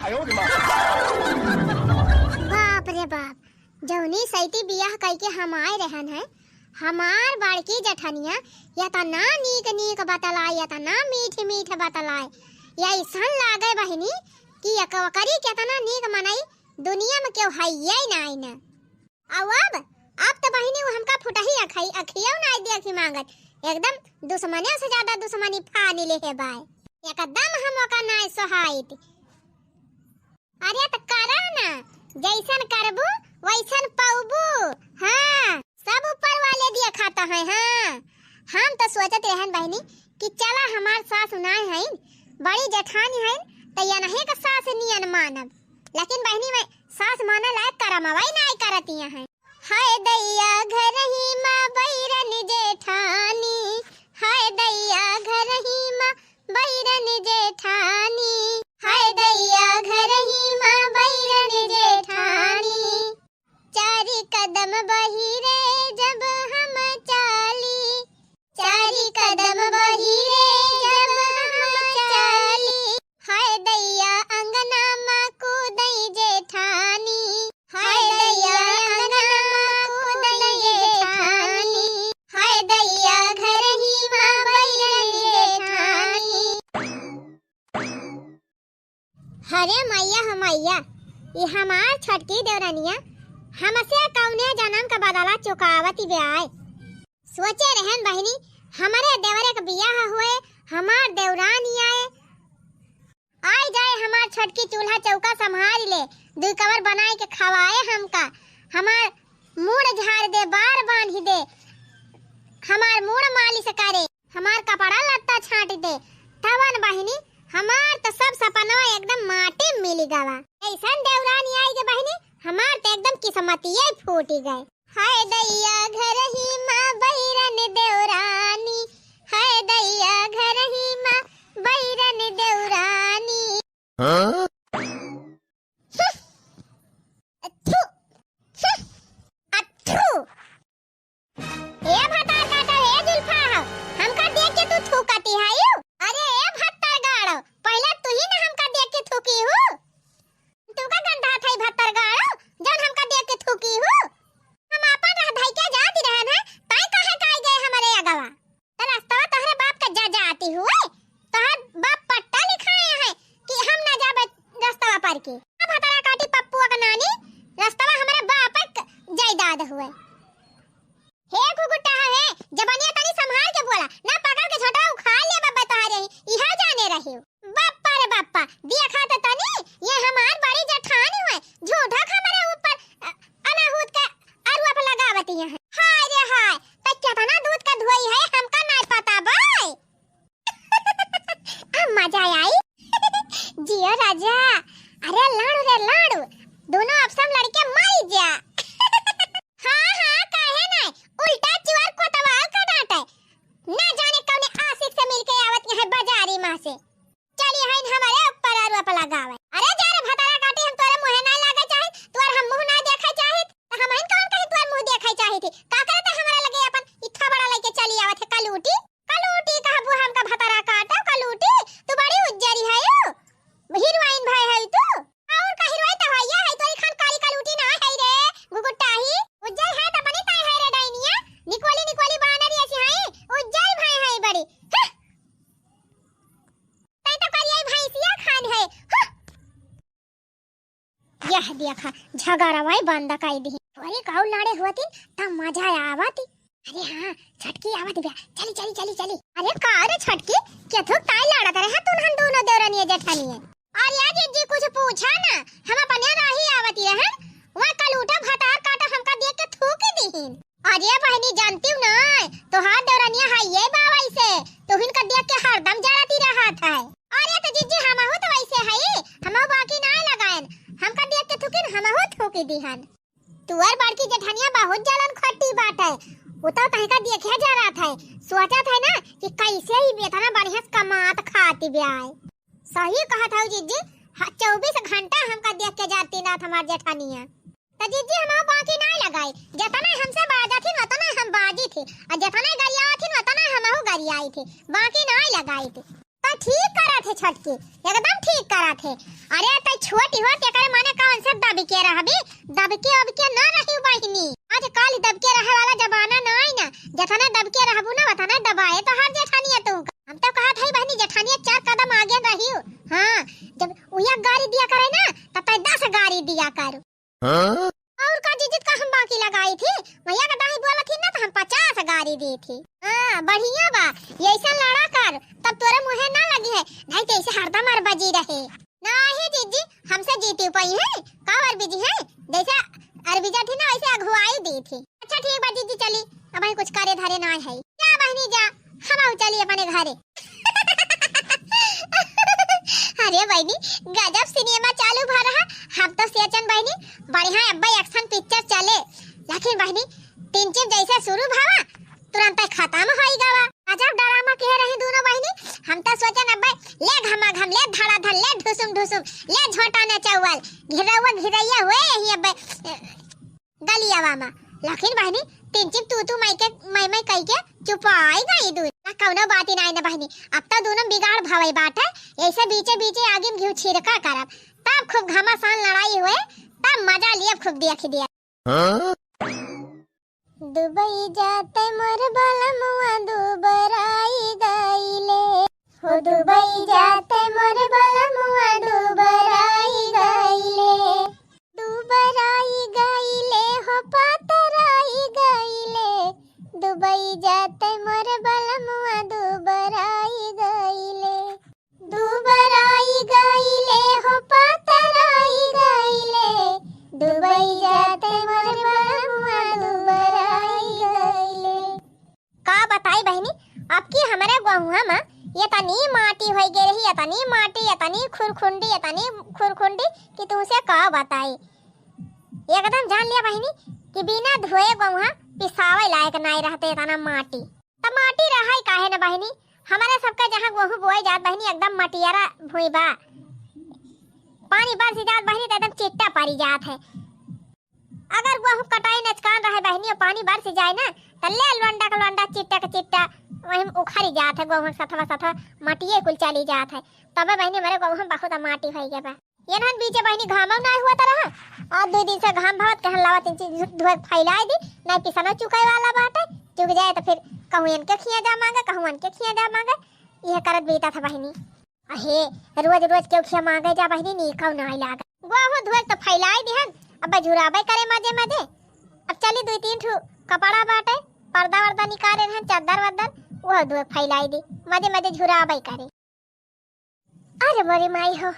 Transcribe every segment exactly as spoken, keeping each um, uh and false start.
बाप रे बाप, जौनी सैती बियाह कइके हम आए रहन है, हमार बड़की जेठनिया एतना नीक नीक बतलाए, एतना मीठ मीठ बतलाए, अइसन लागे बहिनी कि एक ओकरी केतना नीक मनई दुनिया में केहू हइये नाई न। अउ अब, अब त बहिनी उ हमका फुटही अखई, अखियो नाई देखी मांगत, एकदम दुश्मने से ज्यादा दुश्मनी फानी लेहे बाय, एकदम हम ओका नाई सोहाइत। अरे त करा ना, जइसन करबू वइसन पउबू। हाँ, सब ऊपर वाले देखत हैं। हाँ, हम त सोचत रहन बहिनी कि चला हमार सास नाई हइन, बड़ी जेठानी हइन, त यनही का सास नियन मानब। लेकिन बहिनी मैं सास माने लायक करमवई नाई करतिया हैं। हाय दैया घरही मा बैरन जेठानी, हाय दैया घरही मा बैरन जेठानी, हाय दैया घरही मा बैरन जेठानी। चारि कदम बहिरे जब हम चाली, चारि कदम बहिरे जब हम चाली, हाय दैया अंगना मा कूदई जेठानी, हाय दैया अंगना मा कूदई जेठानी, हाय दैया घरही मा बैरन जेठानी। हरे मैया हो मैया, ई हमार छोटकी देवरनिया हमसे कौने जनम का बदला चुकावत बे आए। सोचे रहन बहिनी, हमरे देवरे के बियाह हुए, हमार देवरानी आए, आई जाए हमार छोटकी चूल्हा चौका संभारी ले, दुई कवर बनाए के खवाए हमका, हमार मूड़ झाड़ दे, बार बांधी दे, हमार मूड़ मालिश करे, हमार कपड़ा लत्ता छांट दे। तवन बहिनी, हमार त सब सपनवा एकदम माटी मिली गवा। अइसन देवरानी आई गे बहिनी, हमार त एकदम किस्मतिये फूटी गए। हाय दैया घरही मा बैरन देवरानी, हाय दैया घरही मा बैरन देवरानी। हाँ? अथू, अथू। ए भतार काटा, ए जुल्फा हो, हमका देख के तू थूकती है यू? अरे ए भत्तर गाड़ो, पहले तू ही ना हमका देख के थूकी हू। तू का गंधा थाई भत्तर गाड़ो, जौन हमका देख के थूकी हू? हम आपन रह धाई के जाती रहन है, ताई काहे काई गए हमरे अगवा? त रस्तवा तोहरे बाप के जा जाती हुए, तोहर बाप पट्टा लिखाए हैं कि हम ना जाबे रस्तवा पर के। अब भतरा काटी पप्पुआ का नानी, रस्तवा हमरे बाप के जायदाद हुए। हे घुघुटा है, जबनिया तनी संभाल के बोला, ना पकड़ के झोंटवा उखाड़ ले बब्बे तोहरे ही, इहा जाने रही। बप्पा रे बप्पा, देखा त तनी, ये हमार बड़ी जेठानी है, झूठा हमरे ऊपर, अ, अनाहुत के आरोप लगावती है। हाय रे हाय, त केतना दूध का धोई है, हमका नाय पता बाय। अब मजा आई। जियो राजा, अरे लाड़ू रे लाड़ू, दोनों आपस में लड़के मारी जा। हाँ, हाँ, काहे नाय, उल्टा चुअर कोतवाल का डांटे। ना जाने कौने आशिक से मिलके आवत यहाँ बाजारी माँ से। चली हइन हमरे ऊपर आरोप लगावे। अरे जा रे भतारा काटी, हम तोरे मुँहे ना लागे चाहित, तोर हम मुँह ना देखे चाहित, त हमहिन कौन कही तोर मुँह देखे चाहित ही? का करत है हमरे लगे अपन इत्था बड़ा लेके चली आवत है कलूटी? कलूटी कहबू हमका भतारा काटो कलूटी, तू बड़ी उज्जरी है यू, हीरोइन भाई है तू। और का हीरोइन त होइया है, तोरी खान काली कलूटी ना है रे, घुघुटाही। उज्जर है त अपनी ताई है रे डाइनिया, निकोली निकोली बानर ऐसी है, उज्जर भाई है बड़ी। हं। तै तो करिया भैंसिया खान है। हं। यह देखा, झगड़वाई बंद कर दी। अरे गाँव लाड़े होती त मजा आवती। अरे हाँ, छोटकी आवत बिया। चली, चली, चली, चली। अरे का रे छोटकी, केथुक ताई लड़त रहे तुनहन दोनों देवरनिया जेठानिया? अरे जिज्जी कुछ पूछा ना, हम अपने राही आवत रहन, वह कलूटा भतार काटा हमका देख के थूक दिहिन। अरे बहिनी जानती हूँ ना, तोहार देवरनिया है ये बा वैसे, तुहिन का देख के हरदम जरती रहत है। अरे त जिज्जी हमहू त वैसे है, हमहू बाकी ना लगायन, हमका देख के थूकिन हमहू थूकी दिहन। तुअर बड़की जेठनिया बहुत जलन खट्टी बाटे। उ तो तहिका देखे जरत है, सोचत है ना कि कैसे ही इतना बढ़िया से कमात खाती ब्याय। सही कहत हौ जिज्जी, ह-, चउबीस घंटा हमका देख के जरती नाथ हमार जेठनिया। त जिज्जी हम बाकी नाय लगाई, जतना हमसे बाजत हिन वतना हम बाजी थी, और जतना गरियावत हिन वतना हमहू गरियाई थी, बाकी नाय लगाई थी। हाँ, ठीक करत है छोटकी, एकदम ठीक करत है। अरे, तै छोटी हो, तेकरे माने कौन से दबके रहबी? दबके उबके ना रही बहिनी। आजकल दबके रहे वाला जमाना नाई ना। जतने दबके रहबू ना, उतने दबाए तोहार जेठानिया तू। हम तो कहत हई बहिनी, जेठानिया चार कदम आगे रही हो। हाँ, जब उया गारी दिया करे ना, तब तै दस गारी दिया करू। हाँ? और का जीजी, का हम बाकी लगाई थी? भैया का दाई बोलत ही ना, तो हम पचास गारी दी थी। हाँ, बढ़िया बा, यैसे लड़ा कर, तब तोरे मुँहे ना लगी है, नहीं तो ऐसे हरदम अरबजी रहे। नहीं जीजी, हमसे जीती पाई है, का अरबजी है? जैसे अरबिजा थी ना, वैसे अगुवाई दी थी। अच्छा ठीक बा जीजी, चली, अब कुछ करे धरे ना है। जा बहिनी जा, हम चली अपने घरे। अरे बहिनी, गजब सिनेमा चालू भा रहा। हम तो सोचन बहिनी, बढ़िया अब्बा action picture चले, लेकिन बहिनी, टिनचिन जैसे शुरू भावा, तुरंत खत्म होई गवा। गजब drama कह रही दोनों बहिनी। हम तो सोचन अब्बा, ले घमा घम, ले धड़ा धड़, ले ढुसुम ढुसुम, ले झोटा न चौवल, घिरौआ घिरैया हुए यही अब्बा। गलियावा मा। लेकिन बहिनी, टिनचिन तू तू माई के, माई माई कही के चुपाई गई दूध। ना कौनो बात ही नाई ना बहिनी। अब तो दोनों बिगाड़ भवई बाटे। ऐसे बीचे बीचे आगे में घिउ छिड़का करब। तब खूब घमासान लड़ाई हुए, तब मजा लिए खूब देख दिया। हाँ? दुबई जाते मोर बलमुआ दुबराई गईले। हो दुबई जाते मोर बलमुआ दुबराई गईले। दुबराई गईले हो पातराई गईले, दुबई जाते मोर बलमुआ दुबराई गईले। दुबराई गईले हो पातराई गईले, दुबई जाते मोर बलमुआ दुबराई गईले। का बताई बहिनी, अब की हमरे गोहुआ मा एतनी माटी होई गे रही, एतनी माटी, एतनी खुरखुंडी, एतनी खुरखुंडी कि तुमसे का बताई। एकदम जान लिया बहिनी कि बिना धोए गोहुआ पिसावे लायक नाई रहते, एतना माटी। त माटी रहई काहे न बहिनी, हमरे सबके जहाँ गोहूँ बोए जात बहिनी, एकदम मटियरा भुई बा। पानी बरस जात बहिनी, त एकदम चिट्टा परी जात है। अगर गोहूँ कटाई नचकान रहे बहिनी, और पानी बरस जाए ना, त ले लोंडा के लोंडा, चिट्टा के चिट्टा, वही उखरी जात है। गोहूँ सथवा सथवा मटिये कुल चली जात है। तबे बहिनी, हमरे गोहूँ बहुत माटी होई गए बा। एनहन बीचे बहिनी घामो नाय हुआ त रहा। आज दुइ दिन से घाम भावत कहन लावा तीन चीज धोए फैलाए दी, नाय पिसनो चुकाए वाला बाटे। चुक जाए त फिर कहूँ इनके खिया जा मांगे, कहूँ उनके खिया जा मांगे। यह करत बीता था बहिनी। अहे, रोज रोज केहू खिया मांगे जा बहिनी, नीकौ नाय लागे। गोहूँ धोए त फैलाए दिहन, अब झुराबे करे मजे मजे। अब चली दुइ तीन ठू कपड़ा बाटे, पर्दा वर्दा निकाले रहन, चद्दर वद्दर, वह धोए फैलाए दी, मजे मजे झुराबे करे। अरे मोरी माई हो,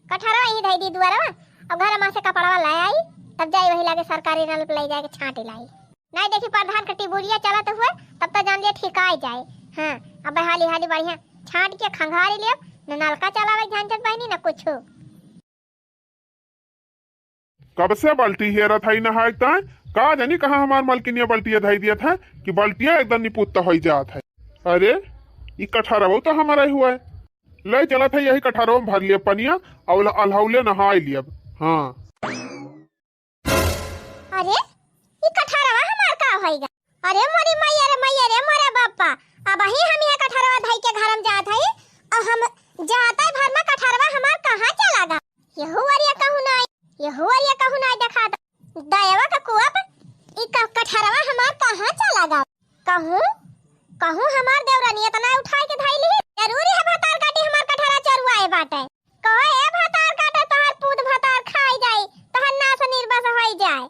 कठरवा यहीं धई दी दुआरवा। अब घर मा से कपड़वा ले आई, तब जाई वही लागे सरकारी नल पे ले जाके छांटी लाई। नहीं देखी प्रधान के टिबुरिया चलत हुए, तब तो जान लिया ठिकाई जाए। हाँ, अब हाली हाली बढ़िया छांट के खंगारी लिया, न नलका चलावे झंझट बहिनी, न कुछ। कब से बाल्टी हेरत हई नहाए ताय, का जानी कहाँ हमार मलकिनिया बाल्टिया धई दिया था कि बाल्टिया एकदम निपुत्ता होई जात है। अरे, ई कठरवा तो हमारा ही हुआ है। ले चलत है यही कठरवा में भर लिया पनिया, और अल्हौले नहाए लियब। हाँ। अरे, ई कठरवा हमार का होइगा? अरे मोरी मैया रे, मैया रे, मोरे बापा, अबही हम यह कठरवा धई के घर में जात हई, और हम जाते भर में कठरवा हमार कहाँ चला गा? यहू वरिया कहूँ नाई, यहू वरिया कहूँ नाई देखात। दयवा का कुआ पर ई क-, कठरवा हमार कहाँ चला गा? कहूँ, कहूँ हमार देवरानी इतना उठाए के धई ली। जरूरी है भतार काटी हमार कठरवा चोरुआए बाटे। कहो ए भतार काटे तोहार पूत भतार खाई जाई, तोहार नाश निर्वंश होई जाए।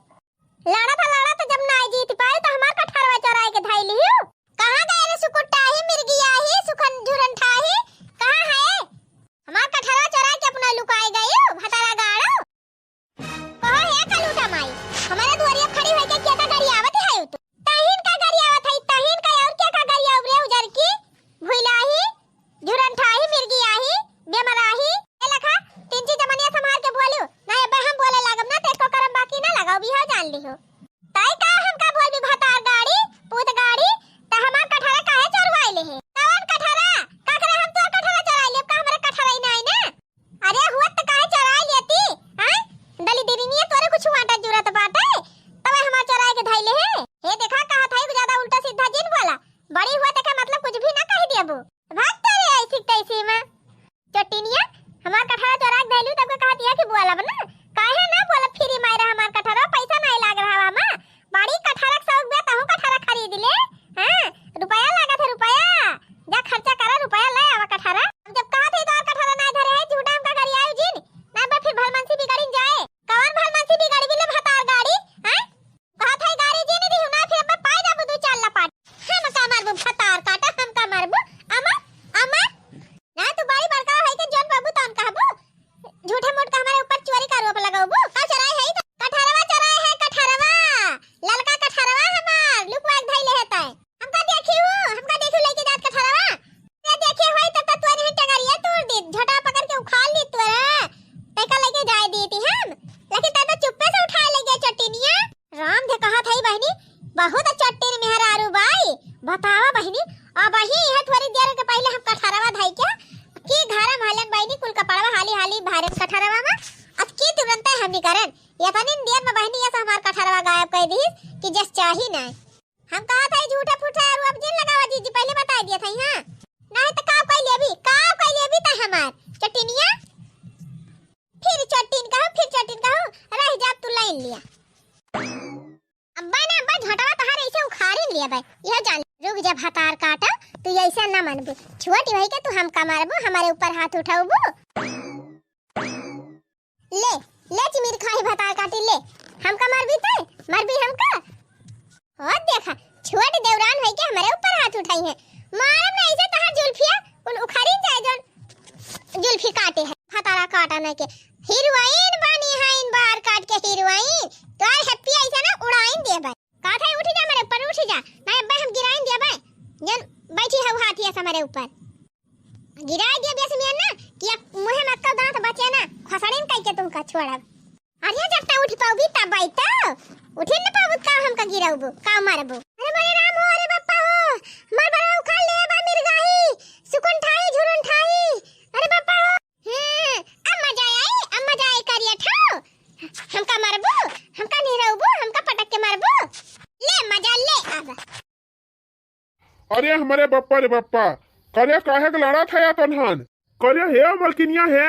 लड़त लड़त जब नाई जीत पाए तो हमार कठरवा चोराए के धई लियो। कहाँ गए रे सुकुट्टाही, मिर्गियाही, सुखन झुरंठाही, कहाँ है? हमार कठरवा चोराए के अपना लुकाए गए हो, भतारा गाड़ो। कहो हे कलूटा माई, हमारे दुआरिया खड़ी होई के केका गरियावत है तू? तहिन का गरियावत है, तहिन का और केका गरियाव रे उजर की? भुइलाही, झुरंठाही, मिर्गियाही, बेमराही, क्या कि बोलब ना, काहे ना बोलब, फ्री मारे हमार कटहरा, पैसा नाहीं लाग रहा हमार। बड़ी कटहरा के शौक बे, तहूँ कटहरा खरीद ले। हाँ, रुपया लागत है, रुपया। जा खर्चा करा, रुपया ले आवा कटहरा। हम जब कहा थे तो और कटहरा ना धरे है, झूठा हमका गरियायु जिन। ना बा फिर भलमनसी बिगड़िन जाए। कवन भलमनसी बिगड़ी बिले भतार गाड़ी? हाँ? कहा थे गाड़ी जिन दी ना, फिर अब पाई जाबू दू चार लपाट। हमका मारबू भतार काटा, हमका मारबू। अमर, अमर। ना तू बड़ी बड़का होई के जौन बाबू तौन कहबू। झूठे मूठ का हमारे ऊपर चोरी का आरोप लगाउबू। का चोराई है ई? कटहरवा चोराई है, कटहरवा। ललका कटहरवा हमार, लुकवा के धइले है तै। हमका देखी हूँ, हमका देखी हूँ लइके जात कटहरवा। ते देखे होई तब तो तोरे ही टंगरिया तोड़ दी, झोटा पकड़ के उखाड़ ली तोरे। तै का लइके जाए दी थी हम, लेकिन तै तो चुप्पे से उठाए ले गए चट्टिनिया। राम धे कहत हई बहिनी, बहुत चट्टिन मेहरारू बाई। बतावा बहिनी, अबही यह थोड़ी देर के पहिले हम कटहरवा धई के कि घर में हलन बहिनी कुल कपड़वा हाली हाली भारे कटहरवा में। अब की तुरंते हम निकरन। इतनी देर में बहिनी ये से हमार कटहरवा गायब कर दी कि जस चाही ना। हम कहत हई झूठा फूठा आरोप जिन लगावा जीजी, पहिले बताई दिया था, हाँ? नहीं तो का कह लेबी, का कह लेबी त हमार चट्टिनिया। फिर चट्टिन कहू, फिर चट्टिन कहू, रह जा तू लाइन लिया। अब्बा ना अब्बा, झोंटवा तोहार ऐसे उखाड़िन लिया बे। यह जान, रुक जा भतार काटा, तू ऐसे ना मनबू। छोटी भाई के तू हमका मारबू, हमारे ऊपर हाथ उठाउबू। ले, ले चिमिर खाही भतार काटी ले। हमका मारबी ते, मारबी हमका। हो देखा, छोट देवरान होई के हमारे ऊपर हाथ उठाई है। मारम ना ऐसे तोहार जुल्फिया, उन उखाड़िन जाए जौन जुल्फी काटे है। भतारा काटा नहीं के। हीरोइन बानी है इन बार काट के हीरोइन। तोहार हैप्पी ऐसे ना उड़ाइन दे भाई। का था उठी जा मेरे ऊपर उठी जा। नहीं अब्बे हम गिराइन दे भाई। जन बैठी है हाथी ऐसा मेरे ऊपर। गिराइ दिया बेस मियन ना कि अब मुँहे में अक्कल दाँत बचे ना, खसड़िन कइके तुमका छोड़ब। अरे जब तक उठ पाउबी तब आई तो उठे न पाउबू, का हमका गिराउबू, का मारबू? अरे मोरे राम हो, अरे बप्पा हो, मार बड़ा उखाड़ ले बा मिर्गाही, सुकुन ठाई, झुरुन ठाई, अरे बप्पा हो। हम्म, अब मजा आई, अब मजा आई करिया ठाओ। हमका मारबू, हमका निहराउबू, हमका पटक के मारबू। ले मजा ले अब। अरे हमरे बप्पा रे बप्पा, करे काहे के लड़त हया तनहन? करे हे मलकिनिया हे,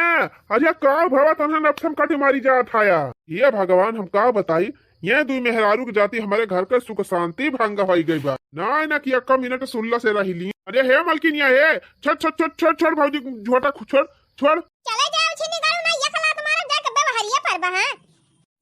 अरे का भवा तनहन अब से हम कटे मारी जात हया। हे भगवान हम का बताई, ये दुई मेहरारू के जाती हमरे घर के सुख शांति भंग होई गई बा। ना ना कि एक्का मिनट सुल्ला से रहिली। अरे हे मलकिनिया हे, छोड़ छोड़ छोड़ छोड़ छोड़ भौजी झोटा छोड़ छोड़। चले जाओ छिन्नी गाड़ू ना, एक लात मारब जाके बेवहरिया पर बा, हाँ?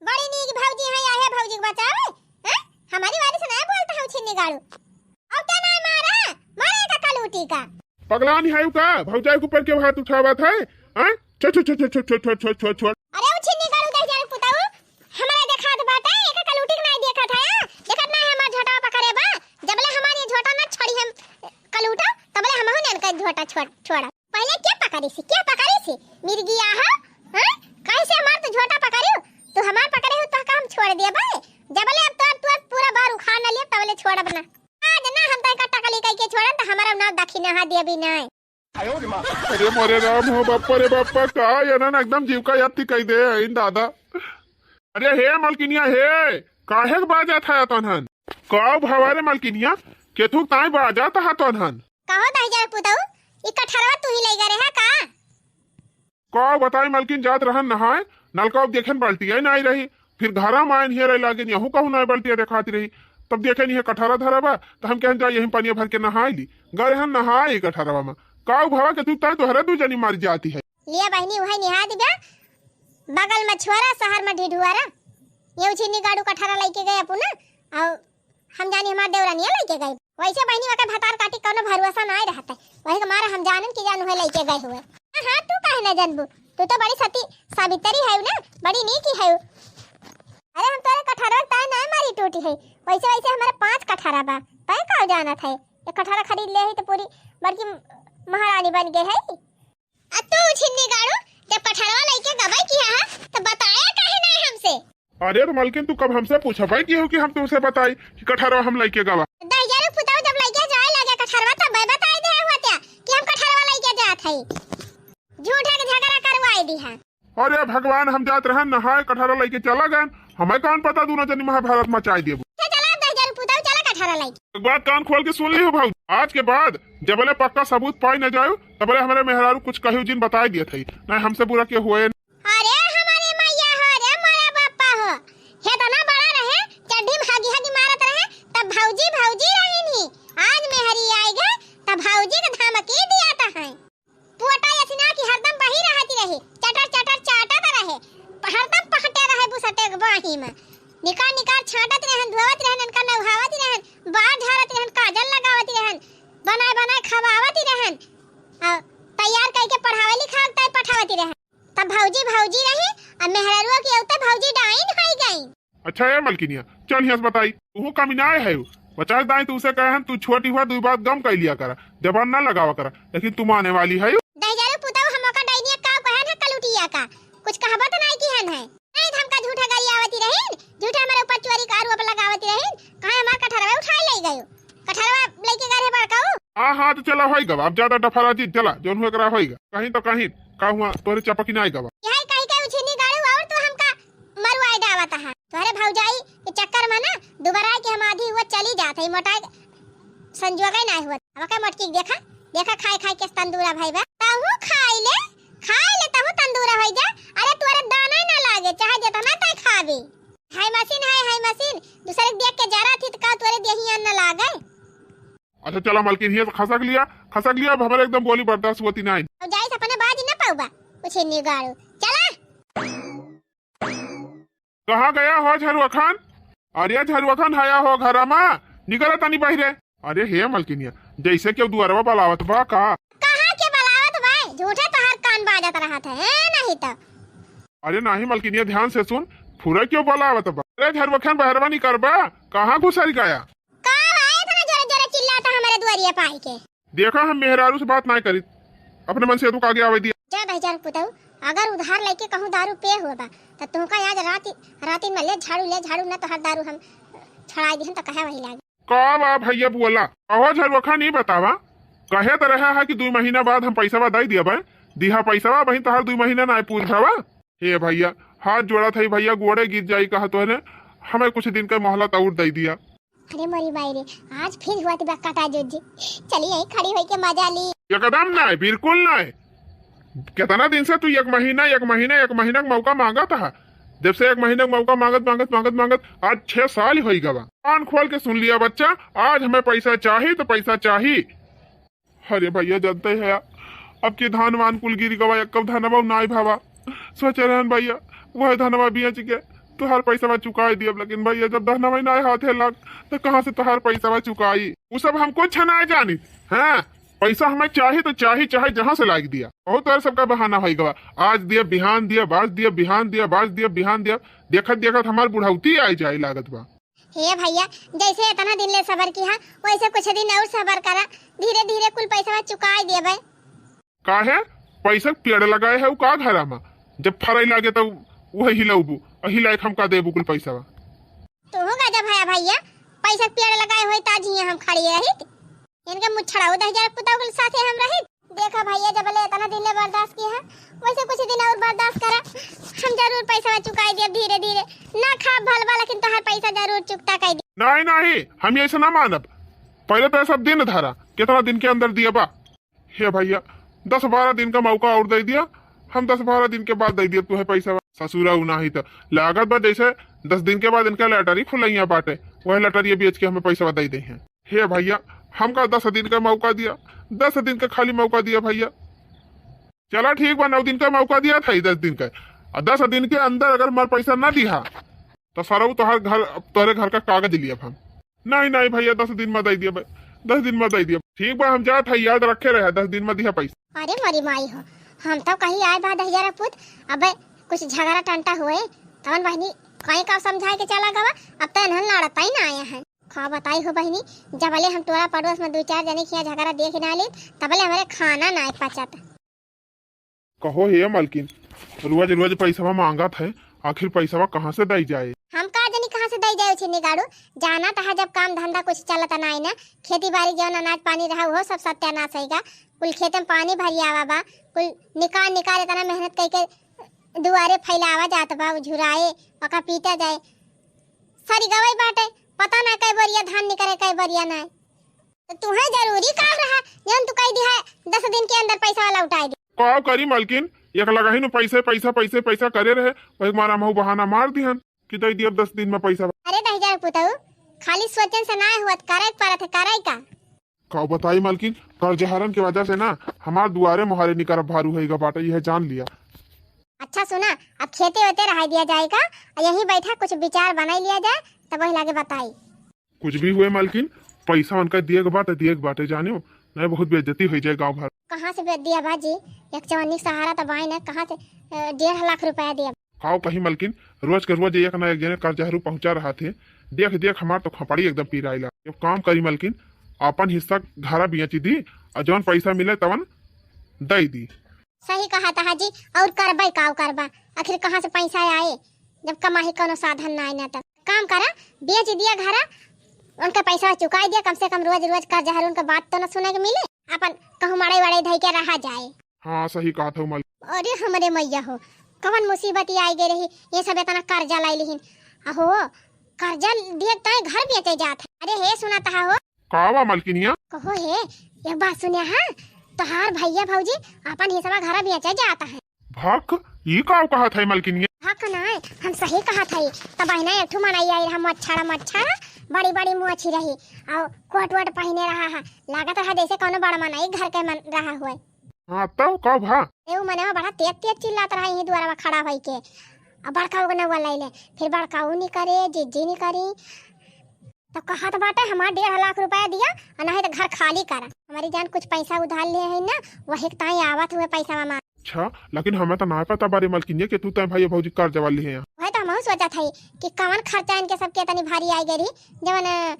बड़ी नीक भौजी है, आहे भौजी के बचावे, हैं? हमारी वाली से नहीं बोलता हूँ छिन्नी गाड़ू। अब क्या नाय मारा? मारे का कलूटी का। पगलानी है का? भौजाई के ऊपर के हाथ उठावत है, हैं? छोड़, छोड़, छोड़। अरे उ छिन्नी गाड़ू दहिजर पुताऊ, हमारे देखात बाटे, एक कलूटी के नहीं देखत है, देखत नहीं हमार झोटा पकड़े बा, जबले हमार ये झोटा ना छोड़ी हम कलूटा, तबले हमहू ने इनका झोटा छोड़, छोड़ा। पहिले के पकड़ी सी, के पकड़ी सी? मिर्गिया हो, हैं? कैसे हमार तू झोटा पकड़ियो? तू हमार पकड़े हो तो का हम छोड़ दिए बे? जबले अब तोर, तोर पूरा बार उखाड़ न लिया तबले छोड़ब ना। आज ना हम तय का टकली कह के छोड़न तो हमारा नाव दखिना हा दिए भी नहीं। अरे मोरे राम हो, बाप्पा रे बाप्पा, का ये ना एकदम जीव का याद कह दे, इन दादा। अरे हे मलकिनिया हे, काहे के बाजा था तनहन? का भावा रे मलकिनिया, केथू ताई बाजा था तनहन? कहो दहिजर पुतऊ, ई कटहरवा तू ही लइगा रहे का? का बताई मलकिन, जात रहन नहाए, नलका अब देखेन बाल्टिया नाई रही, फिर घरा में आयन हेरे लागेन, यहू कहूँ नाई बाल्टिया देखात रही। तब देखेन ये कटहरा धरा बा, तो हम कहन जा यही पनिया भर के नहाए ली। गा रहन नहाए ई कटहरवा में। का भवा के तू ताई तोहरा दू जनी मर जाती है। लिया बहिनी, उहै निहा दिबा, बगल में छोरा, शहर में ढिढुआरा। ये उछिन्नी गाड़ू कटहरा लइके गए अपू ना, और हम जानी हमार देवरानिया लइके गई। वैसे बहिनी ओकर भतार काटी कौनो भरोसा नाय रहत है। वही के मारे हम जानन कि जान उहे लइके गए हुए। हाँ, हाँ, तू काहे ना जानबू? तू तो बड़ी सती सावित्री है ना, बड़ी नीकी है। अरे हम तोरे कटहरवा ताय नाय मारी टूटी है। वैसे, वैसे हमारे पाँच कटहरा बा। तय का जानत है? एक कटहरा खरीद ले है तो पूरी बड़की महारानी बन गई है। आ तू छिन्नी गाड़ू, जब कटहरवा लइके गबई किहा हा, त बताया काहे नाय हमसे? अरे तो मलकिन, तू कब हमसे पूछबई किहू कि हम तुमसे बताई कि कटहरवा हम लइके गवा? दहिजरू पुतऊ जब लइके जाए लगे कटहरवा, तब बताई दे हुआ क्या कि हम कटहरवा लइके जात हई? झूठा के झगड़ा करवाई दिहा। अरे भगवान, हम जात रहन नहाए, कटहरा लइके चला गए, हमें कौन पता दोनों जनी महाभारत मचाई देबू। हे चला, दहिजरू पुतऊ चला कटहरा लइके। एक बात कान खोल के सुन ली हो भाऊ, आज के बाद जबले पक्का सबूत पाई न जाओ, तबले हमारे मेहरारू कुछ कहियो जिन बताई दिए थे, नहीं हमसे बुरा के हुए। अरे हम निकार निकार छाटत रहन, धोवत रहन, इनका नहावत रहन, बार झारत रहन, काजल लगावत रहन, बनाए बनाए खवावत रहन, आ तैयार कइके पढ़ावे लिखावे तय पठावत रहन। तब भौजी भौजी रही, अब मेहररुआ की अउते भौजी डाइन होइ गई। अच्छा ए मलकिनिया, चल हियाँ से बताई, तू कमी ना है। पचास दाई तू से कहे हन, तू छोटी हुआ, दुई बात गम कइ लिया करा, जबान ना लगावा करा, लेकिन तू माने वाली है। दहिजरू पुतऊ हम ओका डाइनिया का कहन है, कलुटिया का, कुछ कहबो तो नाई किहन है। नाई तो हमका झूठा गरियावती रहीन, झूठा हमारे ऊपर चोरी का आरोप लगावती रहीन, कहाँ हमार कटहरवा उठाए ले गयो, कटहरवा लेके गए रहे बड़काऊ। हाँ हाँ, तो चला होई गवा, अब ज्यादा डफरा जी, चला जौन हुआ करा होई गा, कहीं तो कहीं का हुआ तोरे चपकी नाई गवा। यही कहीं के उछिनी गाड़ू और तू हमका मरुआई डावत है। तोहरे भौजाई के चक्कर में ना दुबराए के हम आधी हुआ चली जात है, मोटाए संजोगे ना हुआ। अब का मोटकी के देखा, देखा खाए खाए के तंदूरा भाई बा। तहू खाई ले, खाई ले तहू तंदूरा होई जा। अरे तोरे दाना ही ना लागे, चाहे जितना तय खाबे। हाय मशीन, हाय, हाय मशीन, दूसरे के देख के जरा थी तो का तोरे देही अन्न लागे। अच्छा चला मलकिन, हियाँ से खसक लिया, खसक लिया, अब हमारे एकदम बोली बर्दाश्त होती नहीं। अब जाइस अपने बाज न पाउबा, उछिनी गाड़ू। चला। कहाँ गया हो झरुआ खान? अरे झरुआ खान हया हो घरा मा? निकला तनी बहिरे। अरे हे मलकिनिया, जैसे केहू दुआरवा बलावत बा का? कहाँ के बलावत बा? झूठे तोहार कान बाजत रहत है, ए नहीं तो। अरे नाही मलकिनिया, ध्यान से सुन, फुरा केहू बलावत बा। अरे झरुआ खान बहरवा निकरबा, कहाँ घुसर गया? का बा, इतना जोरे जोरे चिल्लाता हमारे दुआरिया पे आइके? देखा, हम मेहरारू से बात नाय करित, अपने मन से तू कागे आवे दिया। जा दहिजर पुतऊ, अगर उधार लेके कहूँ दारू पे हुआ बा, त तुमका आज रात, रातिन में ले झाड़ू, ले झाड़ू, ना तोहार दारू हम छड़ाई दिहन त कहे वही लागे। का बा भैया बोला, कहो झरुआ खान ई बतावा, कहे त रहा है कि दुई महीना बाद हम पैसवा दे दिया बा, दिहा पैसवा, बहिन तोहार दुई महीना नाय पूछा बा। हे भैया, हाथ जोड़ा था भैया, गोड़े गिर जाई कहा तोहरे, हमें कुछ दिन का मोहलत और दे दिया। अरे मोरी माई रे, आज फिर हुआ तिबा काटा जोजी। चली यहीं खड़ी होई के मजा ली। एकदम नाय, बिल्कुल नाय। कितना दिन से तू एक महीना, एक महीना, एक महीना का मौका मांगत हा। जब से एक महीना का मौका मांगत, मांगत, मांगत, मांगत आज छह साल होई गवा। कान खोल के सुन लिया बच्चा, आज हमें पैसा चाही तो पैसा चाही। अरे भैया, जानते हैं यार, अब के धान वान कुल गिर गवा, एक धनवा नाय भावा। सोचे रहन भैया, वह धनवा बेच के तोहार पैसवा चुकाई दियब, लेकिन भैया, जब धनवा नाय हाथे लाग, तो कहाँ से तोहार पैसवा चुकाई? उ सब हम कुछ ना जानी। हाँ, पैसा हमें चाही तो चाही, चाहे जहाँ से लाग दिया। बहुत तोहरे सबका बहाना होई गवा, आज दिया, बिहान दिया, बाज दिया, बिहान दिया, बाज दिया, बिहान दिया। देखत देखत हमार बुढ़ौती आई जाए लागत बा। हे भैया, जैसे इतना दिन ले सबर किहा, वैसे कुछ दिन और सबर करा, धीरे धीरे कुल पैसवा चुकाई देबे। काहे? पैसा के पेड़ लगाए है उ का घरा में? जब फराई लागे तब वही हिलौबू, अही लायक हमका देबू कुल पैसवा। तू गजब है भैया, पैसा के पेड़ लगाए होई त आज हियां हम खड़ी रही। इनके मुछड़ाऊ दहिजर पुतौ के साथे हम रही। देखा भैया, जब ले इतना दिन ले बर्दाश्त किहा, वैसे कुछ दिन और बर्दाश्त करा, हम जरूर पैसा चुकाई देब धीरे धीरे। ना खाब भलवा, लेकिन तोहार पैसा जरूर चुकता कर दी। नहीं, नहीं, हम ऐसे ना मानब। पहले तो ये सब दिन धरा, कितना दिन के अंदर दिया बा। हे भैया, दस बारह दिन का मौका और दे दिया, हम दस बारह दिन के बाद दे दिया तुहे पैसा। ससुरा उ नाही तो लागत बा जैसे दस दिन के बाद इनका लॉटरी खुलैया बाटे, वह लॉटरी बेच के हमें पैसा दे दे हैं। हे भैया, हमका दस दिन का मौका दिया, दस दिन का खाली मौका दिया भैया। चला ठीक बा, नौ दिन का मौका दिया था, दस दिन का, और दस दिन के अंदर अगर हमार पैसा ना दिहा तो सरऊ तोहर घर, तोहरे घर का कागज लियब हम। नहीं, नहीं भैया, दस दिन में दे दिया भाई, दस दिन में दे दिया। ठीक बा, हम जात है, याद रखे रहे, दस दिन में दिया पैसा। अरे मोरी माई हो, हम तो कहीं आए बा दहिजर पूत, अबे कुछ झगड़ा टंटा हुए, तवन बहिनी कहीं का समझाए के चला गवा, अब तो इन्हन लड़ता ही ना आया है। का बताई हो बहिनी, जबले हम टोला पड़ोस में दो चार जने के यहाँ झगड़ा देख ना ली, तबले हमारे खाना ना पचत। कहो हे मलकिन, रोज रोज पैसवा मांगत है, आखिर पैसवा कहाँ से दई जाए? हम का जानी कहाँ से दई जाए उछिन्नी गाड़ू, जाना तहा जब काम धंधा कुछ चलत नाई ना, खेती बाड़ी जौन अनाज पानी रहा उहो सब सत्यानाश होइगा। कुल खेते में पानी भरियावा बा, कुल निकार निकार इतना मेहनत कइके दुआरे फैलावा जात बा, उ झुराए, ओका पीटा जाए, सरी गवई बाटे, पता ना कई बोरिया धान निकरे, कई बोरिया नाई। तो तुहे जरूरी काम रहा, जौन तू कह दिहा, दस दिन के अंदर पैसा लौटाई दी। का करी मलकिन, एक लगही नु पैसे, पैसा, पैसे, पैसा करे रहे, वही मारा महू बहाना मार दिहन कि दे दियब दस दिन में पैसा। अरे दहिजर पुतऊ, खाली सोचन से ना हुआ, करे के पड़त है, करे का? का बताई मलकिन, कर्जहरन के वजह से ना हमार दुआरे मोहारे निकर भारू होइगा बाटे, यह जान लिया। अच्छा सुना, अब खेते वेते रहाई दिया जाए का, आ यहीं बैठा कुछ विचार बनाई लिया जाए, तब वही लागे बताई। कुछ भी हुए मालकिन, पैसा उनका दिए के बाटे, दिए के बाटे, जानियो, नहीं बहुत बेइज्जती हो जाए गाँव भर। कहाँ से बे-, दिया बाजी, एक चवन्नी सहारा तो बाई ना, कहाँ से, अ, डेढ़ लाख रुपया दिया? काव कही मालकिन, रोज के रोज एक ना एक जने कर्जहरू पहुँचा रहा थे, देख देख हमार तो खपड़ी एकदम पिराइला। एक काम करी मालकिन, आपन हिस्सा घरा बेची दी, और जौन पैसा मिले तवन दई दी। सही कहा था जी, और करबई काव करबा, आखिर कहाँ से पैसा आए, जब कमाही कौनो साधन ना आए ना तब। काम करा, बेच दिया घरा, उनका पैसा चुकाई दिया, कम से कम रोज रोज कर्जहरू उनका बात तो ना सुने के मिले, अपन कहूँ मड़ई वड़ई धई के रहा जाए। हाँ, सही कहत हऊ मालकिन। अरे हमरे मैया हो, कवन मुसीबत आई गई रही, ये सब इतना कर्जा लाई लिहिन। अहो, कर्जा दिए ताई घर बेचे जात है। अरे हे, सुना तहा हो। का बा मालकिनिया? कहो हे, एक बात सुनिया हाँ, तोहार भैया भौजी अपन हिस्सा घर बेचे जात है। भक, ई का कहत है मालकिनिया? भक नाय, हम सही कहत है। तब बहिना एक ठो मनई आई रहा, मच्छरा मच्छरा, बड़ी बड़ी मोछी रही, और कोट वोट पहिने रहा है, लागत रहा जैसे कौनो बड़ मनई घर के मन रहा हुए। हाँ, तब का भा? ए, उ मनवा बड़ा तेज तेज चिल्लात रहा, यहीं दुआरवा खड़ा होई के। अब बड़का उ नौवा लैले, फिर बड़का उ निकरे, जिज्जी निकरी। तो कहत बाटे, "हमार डेढ़ लाख रुपया दिया, और नहीं तो घर खाली करा।" हमारी जान कुछ पैसा उधार ले है ना, वही के ताई आवत हुए पैसा मामा। अच्छा, लेकिन हमें तो ना पता बारे मालकिन ये कि तू तय भाई भौजी कर्जा वाली है यहाँ। वही तो हमहू सोचत है कि कवन खर्चा इनके सबके इतनी भारी आई गई रही, जवन, अ,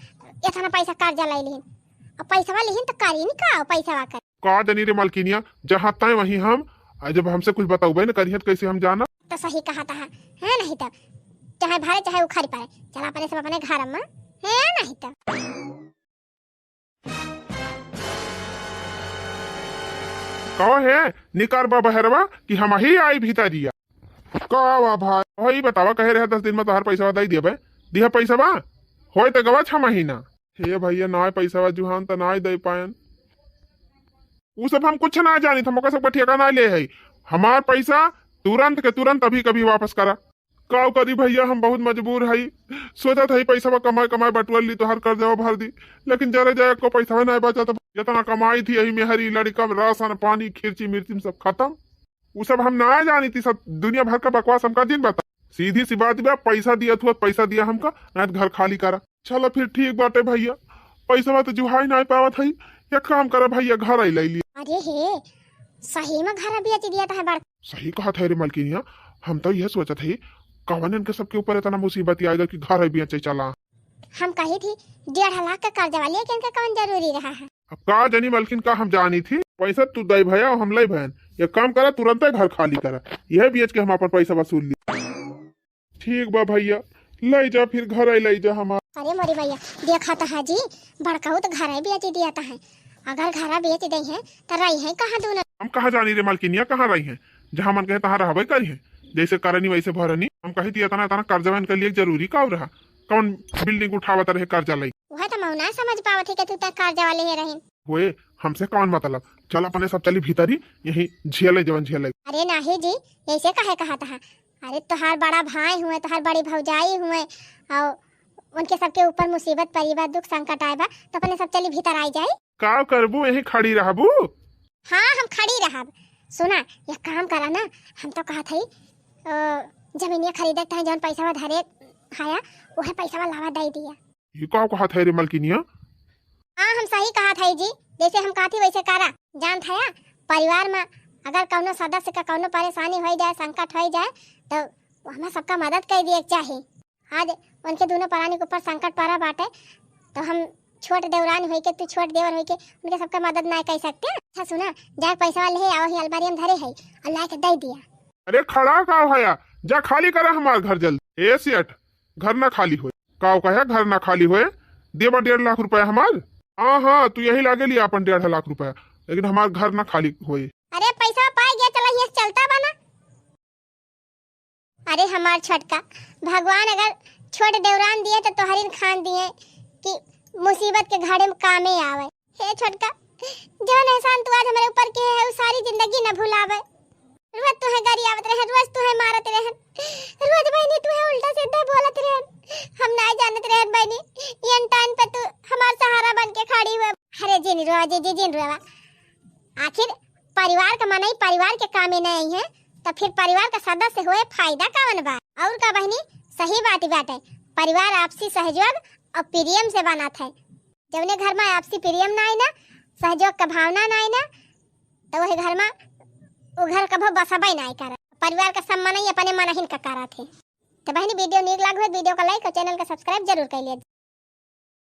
इतना पैसा कर्जा लै लिहिन। अब पैसवा लिहिन तो करी न का, पैसवा कर। का जानी रे मालकिनिया, जहाँ तय वहीं हम, आ जब हमसे कुछ बताउबे न करिहत, कैसे हम जाना? तो सही कहा था, है नहीं तो चाहे भरे चाहे उखड़ पड़े, चला अपने सब अपने घर में, है नहीं तो। कहो है, निकर बा बहरवा कि हम ही आई भीतरिया। का बा भाई, वही बतावा, कहे रहे दस दिन में तोहार पैसा दे देबे, दिया पैसा बा, होए तो गवा छह महीना। हे भैया, नाय पैसा बा जुहान त नाय दे पायन। उ सब हम कुछ ना जानित, हम ओकर सबका ठेका ना ले है। हमार पैसा तुरंत के तुरंत अभी कभी वापस करा। का करी भैया, हम बहुत मजबूर हई। सोचत हई पैसवा कमाए कमाए बटुअर ली, तोहार कर्जवा भर दी, लेकिन जरे जाए को पैसवा ना बचत। जितना कमाई थी यही में हरी लड़का, राशन पानी, खिर्ची मिर्ची में सब खत्म। उ सब हम ना जानी थी, सब दुनिया भर का बकवास हमका जिन बता। सीधी सी बात बा, पैसा दिया तू, पैसा दिया हमका, ना तो घर खाली करा। चला फिर ठीक बाटे भैया, पैसवा तो जुहाई ना पावत हई, एक काम करा भैया, घर आई ले लिया। अरे हे, सही में घर बेच दिया था बड़। सही कहत है रे मलकिनिया, हम तो यह सोचत हई, कवन इनके सबके ऊपर इतना मुसीबत आएगा कि घर बेचे चला। हम कही थी, डेढ़ लाख का कर्जा वाली है, कि इनका कवन जरूरी रहा है? अब का जानी मलकिन, का हम जानी थी, पैसा तू दे भैया, हम ले भैन, एक काम करा, तुरंत घर खाली करा, यह बेच के हम अपन पैसा वसूल ली। ठीक बा भैया, ले जा फिर घरे ले जा हमार। अरे मोरी भैया, देखा तो है जी, बड़काऊ तो घरे बेच दिया था है। अगर घरा बेच दे हैं तो रही है कहाँ दोनों? हम कहाँ जानी रे मलकिनिया, कहाँ रही हैं? जहाँ मन कहे तहाँ रहबे करी हैं। जैसे करनी वैसे भरनी। हम कही थी इतना इतना कर्जवा इनके लिए जरूरी का रहा? कौन बिल्डिंग उठावत रहे कर्जा लई? वह तो मौना समझ पावत है कि तू तो कर्जा वाले ही रही। होए, हमसे कौन मतलब? चल अपने सब चली भीतरी, यही झेले जवन झेले। अरे नाही जी, ऐसे काहे कहत हा? अरे तोहार बड़ा भाई हुए, तोहार बड़ी भौजाई हुए, और उनके सबके ऊपर मुसीबत परी बा, दुख संकट आए बा, तो अपने सब चली भीतर आई जाई। का करबू, यहीं खड़ी रहबू? हाँ, हम खड़ी रहब। सुना, एक काम करा ना, हम तो कहत हई, अ, जमीनिया खरीदे के तहे जौन पैसा धरे हया, उहे पैसा लावा दे दिया। ये का कहत है रे मलकिनिया? हाँ, हम सही कहत हई जी, जैसे हम कहत ही वैसे करा। जानत हया, परिवार में अगर कौनो सदस्य का कौनो परेशानी हो जाए, संकट हो जाए, तो हमें सबका मदद कर दिए के चाही। आज उनके दोनों प्राणी के ऊपर संकट पड़ा बाटे, तो हम छोट देवरानी होई के, तू छोट देवर होई के, उनके सबका मदद ना कर सकते। अच्छा सुना, जा पैसा ले आओ, ही अलमारी में धरे है, और ला के दे दिया। अरे खड़ा का हया, जा खाली करा हमार घर जल्दी। ए सेठ, घर ना खाली होए। का कहे घर ना खाली होए? देबा डेढ़ लाख रुपया हमार। हाँ, हाँ, तू यही लागे लिया अपन डेढ़ लाख रुपया, लेकिन हमार घर ना खाली होए। अरे पैसा पाए गया, चला ये चलता बना। अरे हमार छोटका, भगवान अगर छोट देवरान दिए तो तोहरिन खान दिए कि मुसीबत के घड़ी में कामे आवे। हे छोटका, जौन एहसान तू आज हमरे ऊपर किहे है, उ सारी जिंदगी न भुलावे। रोज तुहे गरियावत रहे, रोज तुहे मारत रहे, रोज बहिनी तुहे उल्टा सीधा बोलत रहे। हम नाय जानत रहे बहिनी, ये टाइम पे तू हमार सहारा बन के खड़ी हुए। अरे जिन रोवा जीजी, जिन रोवा। आखिर परिवार का मनई परिवार के कामे न आई है, तो फिर परिवार का सदस्य होए फायदा कवन बा? और का बहिनी, सही बात ही बाटे, परिवार आपसी सहयोग और प्रेम से बनत है। जौने घर में आपसी प्रेम ना आए ना, सहयोग का भावना ना आए ना, तो वही घर में वो घर कभो बसबे ना करे। परिवार का सब मनई अपने मनहिन का करत है। तो बहिनी, वीडियो नीक लाग हो, वीडियो का लाइक और चैनल का सब्सक्राइब जरूर कर लिया।